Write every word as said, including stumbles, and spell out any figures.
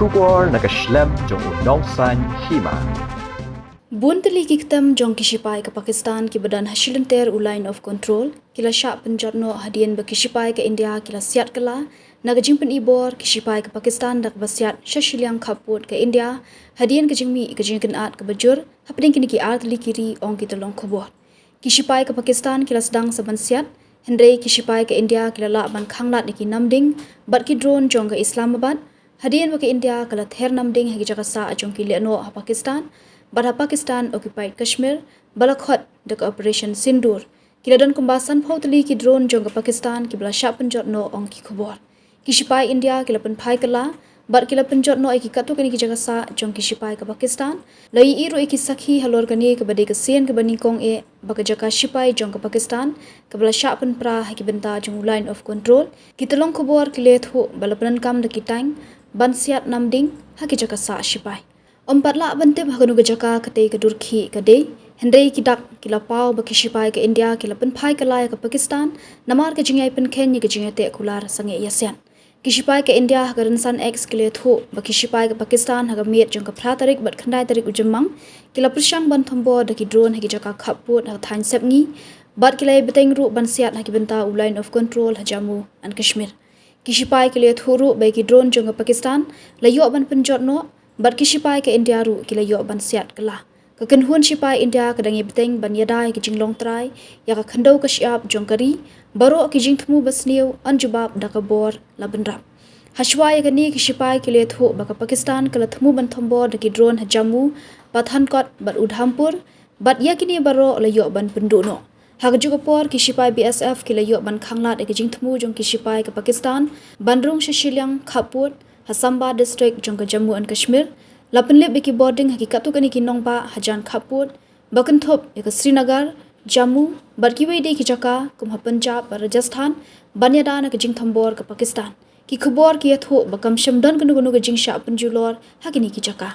Khubor na ka shlem jong u Nongsaiñ Hima. Bun tylli ki ktem jong ki shipai ka Pakistan kiba don ha shilynter u Line of Control ki la shah pynjot noh hadien ba ki shipai ka India ki la siat kylla na ka jingpynibor ki shipai ka Pakistan da kaba siat sha shiliang khappud ka India hadien ka jingmih ka jingkynad kaba jur hapdeng kine ki ar tylli ki ri, ong ki tyllong khubor. Ki shipai ka Pakistan ki la sdang sa ban siat, hynrei ki shipai ka India ki la lah ban khanglad ïa ki namding bad ki drone jong ka Islamabad hadien ba ka India ka la ther namding ha ki jaka sah jong ki lehnoh ha Pakistan bad ha Pakistan occupied Kashmir ba la khot da ka Operation Sindoor. Ki la don kumba sanphew tylli ki drone jong ka Pakistan kiba la shah pynjot noh, ong ki khubor. Ki shipai India ki la pynphai kylla bad ki la pynjot noh ïa ki katto katne ki jaka sah jong ki shipai ka Pakistan. La ïohi ruh ïa ki sakhi halor kane kaba dei ka sien kaba nyngkong eh ba ka jaka shipai jong ka Pakistan kaba la shah pynpra ha ki bynta jong u Line of Control, ki tyllong khubor ki la ïathuh ba la pyndonkam da ki tank ban siat namding ha ki jaka sah shipai. Ym pat lah ban tip ha kano ka jaka katei ka dur khih ka dei, hynrei ki dak ki la paw ba ki shipai ka India ki la pynphai kylla ïa ka Pakistan namar ka jingïai pynkheiñ ïa ka jingïateh kular sangeh ïasiat. Ki shipai ka India ha ka rynsan X ki la ïathuh ba ki shipai ka Pakistan ha ka miet jong ka phra tarik bad khyndai tarik u Jymmang ki la pyrshang ban thombor da ki drone ha ki jaka khappud ha ka thaiñ Sepngi bad ki la ïai bteng ruh ban siat ha ki bynta u Line of Control ha Jammu and Kashmir. Ki shipai ki la ïathuh ruh ba ïa ki drone jong ka Pakistan la ïoh ban pynjot noh bad ki shipai ka India ruh ki la ïoh ban siat kylla. Ka kynhun shipai India ka dang ïai bteng ban ïada ïa ka jinglong trai ïa ka khyndew ka shyiap jong ka ri, baroh ki jingthmu basniew yn jubab da ka bor la bynrap. Hashwa ïa kane ki shipai ki la ïathuh ba ka Pakistan ka la thmu ban thombor da ki drone ha Jammu, Pathankot bad Udhampur, bad ïa kine baroh la ïoh ban pynduh noh. Ha kajuh ka por ki shipai B S F ki la ïoh ban khanglad ïa ka jingthmu jong ki shipai ka Pakistan ban rung sha shiliang khappud ha Samba district jong ka Jammu and Kashmir. La pynlip ïa ki bording ha ki katto katne ki nongbah hajan khappud ba kynthup ïa ka Srinagar, Jammu bad kiwei de ki jaka kum ha Punjab bad Rajasthan ban ïada na ka jingthombor ka Pakistan. Ki khubor ki ïathuh ba kam shym don kano kano ka jingshah pynjulor ha kine ki jaka.